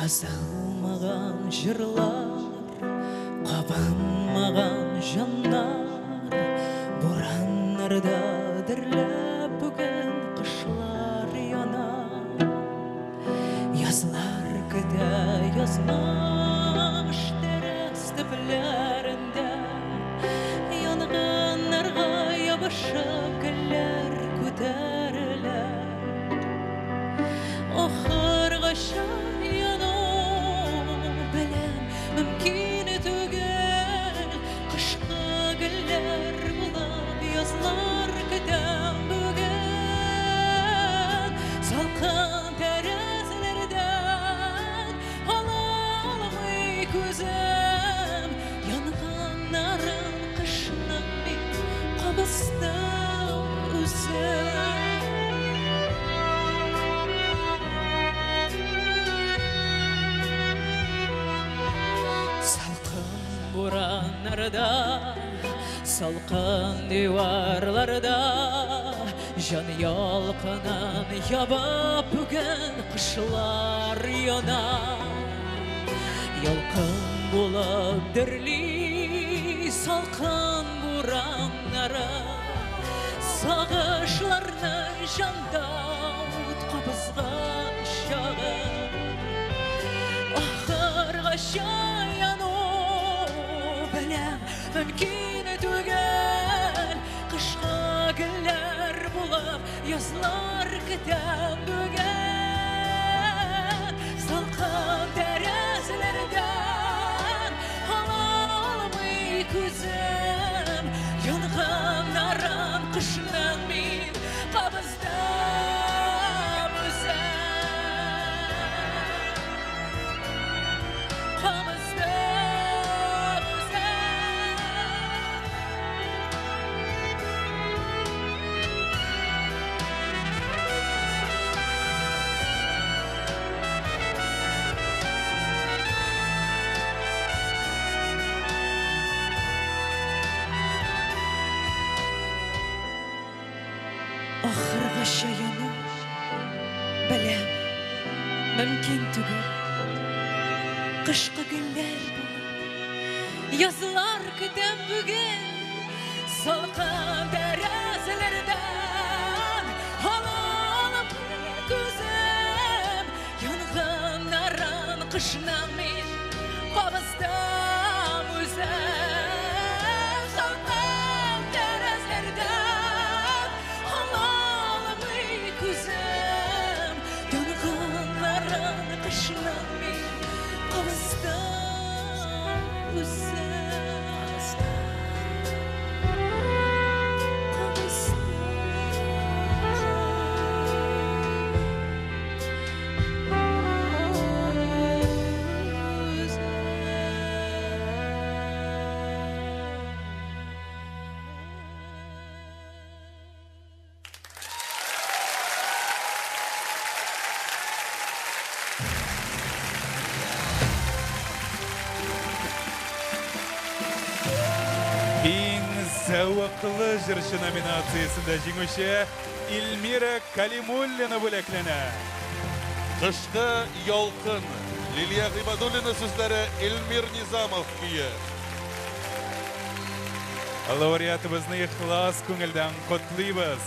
Язылмаган җырлар, кабынмаган җаннар, бураннарда дөрләп бүген кышлар яна. Язлар көтә язмыш тәрәз төпләрендә, янгыннарга ябышып гөлләр күтәрелә. Ахыргача яну белән мөмкин түгел, кышкы гөлләр булып язлар көтәм бүген. Салкын тәрәзәләрдән ала алмый күзем, янгыннарын кышның мин кабыздым үзем. Салкын бураннарда, салкын диварларда җан ялкынын ябып бүген кышлар яна. Ялкын булып дөрли салкын бураннары, сагышларны җанда ут кабызган чагы. Ахыргача яну белән мөмкин түгел, кышкы гөлләр булып язлар көтәм бүген. Салкын тәрәзәләрдән ала алмый күзем, янгыннарын кышның мин кабыздым үзем. Кабыздым үзем. Ахыргача яну беләм мөмкин түгел, кышкы гөлләр булып язлар көтәм бүген. Салкын тәрәзәләрдән ала алмый күзем, янгыннарын кышның мин кабыздым үзем. Салкын тәрәзәләрдән ала алмый күзем, янгыннарын кышның мин кабыздым үзем. Иң зәвыклы җырчы номинациясендә җиңүче Эльмира Калимуллина бүләкләнә. Кышкы ялкын. Лилия Гыйбадуллина сүзләре, Эльмир Низамов көе. Лауреатыбызны ихлас күңелдән котлыйбыз.